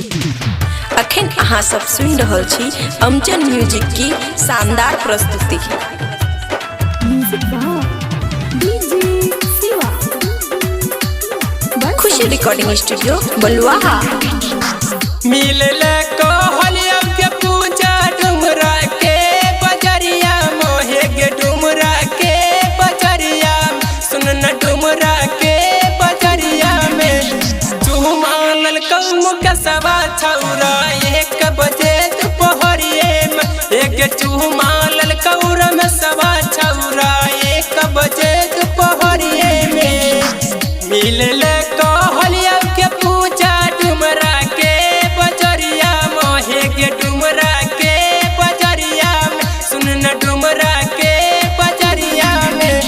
अखन अहाँ सब सुनि रहल छी अमचन म्यूजिक की शानदार प्रस्तुति। Music by DJ Shiva. Khushi recording studio Baluaha. मिलल कहलिया के पूजा डुमरा के बजरिया मोहे के डुमरा के बजरिया सुन न डुमरा के बजरिया में चुमानल कौम के सवा छौरा 1 बजे दुपहरिए में एक चुमानल कौर में सवा छौरा 1 बजे दुपहरिए में मिलल कहलिया के पूजा डुमरा के बजरिया मोहे के डुमरा के बजरिया में सुन न डुमरा के बजरिया में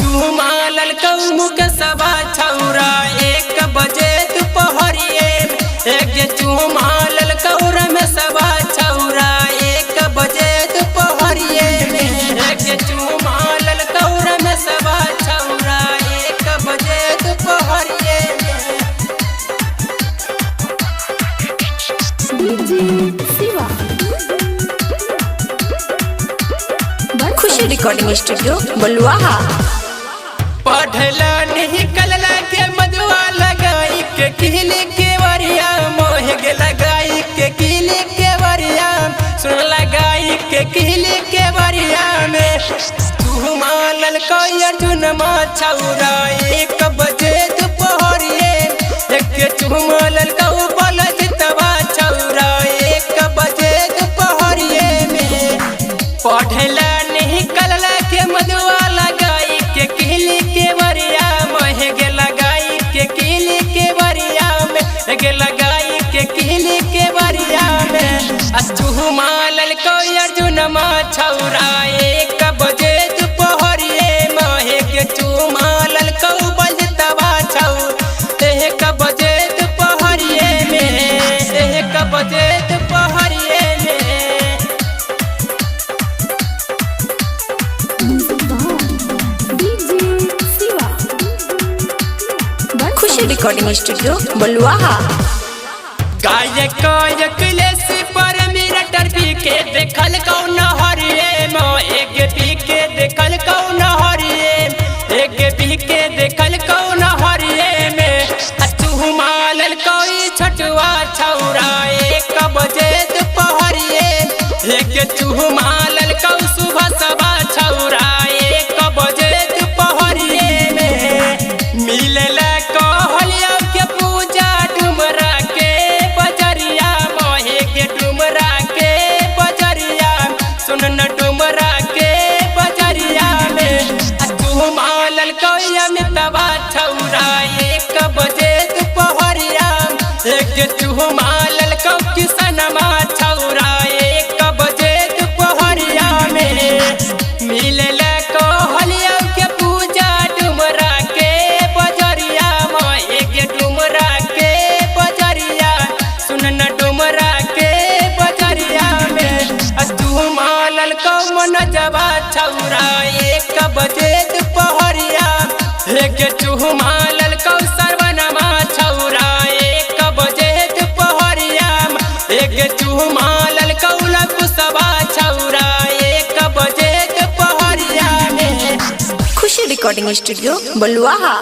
चुमालल कौमु के सवा छौरा 1 बजे दुपहरिए में एक चुमालल कौर में सवा छौरा 1 बजे दुपहरिए में एक चुमालल कौर में सवा छौरा 1 बजे दुपहरिए में। DJ Shiva. Khushi recording studio Baluaha. पढ़ला नहीं कलला के मधुआ लगाई के किली के वरिया मोह के लगाई के किली के वरिया सुन लगाई के किली के वरिया में तू मानल कोई अर्जुन मा छौरा 1 बजे दुपहरिए एक चुमालल कौ बल जितवा छौरा 1 बजे दुपहरिए में पढ़ला नहीं कलला के मधुआ लगाई के किली के वरिया मह के लगाई के किली के वरिया में के लगाई के किली के वरिया में अचूह मालल कोई अर्जुन मा छौरा 1 बजे दुपहरिए मह के चूमालल कौ बजतवा छौ 1 बजे दुपहरिए में 1 बजे दुपहरिए में। Music by DJ Shiva. Khushi recording studio Baluaha. गायक अखिलेश पर मेरा टर्फी के देखल कौन हरिये मो एक पी के देखल कौन हरिये एक पी के देखल कौन हरिये में अचू मालल कोई छटुआ छौरा 1 बजे दुपहरिए एक चूह मालल कौ सुबह सवा छौरा 1 बजे दुपहरिए में मिलल कहलिया के पूजा डुमरा के बजरिया मोहे के डुमरा के बजरिया सुन न डुमरा के बजरिया में तू मालल कोई अमितवा छौरा 1 बजे दुपहरिया एक चूह मालल कौ किसनमा छौरा 1 बजे दुपहरिया में मिलल कहलिया के पूजा डुमरा के बजरिया मोहे के डुमरा के बजरिया सुन न डुमरा के बजरिया में तू मालल कौ मन जवा छौरा 1 बजे दुपहरिया एक चूह मालल कौ सर्वनमा छौरा 1 बजे दुपहरिया एक चूह मालल कौ लकुसवा छौरा 1 बजे दुपहरिया में। खुशी रिकॉर्डिंग स्टूडियो बलुआहा।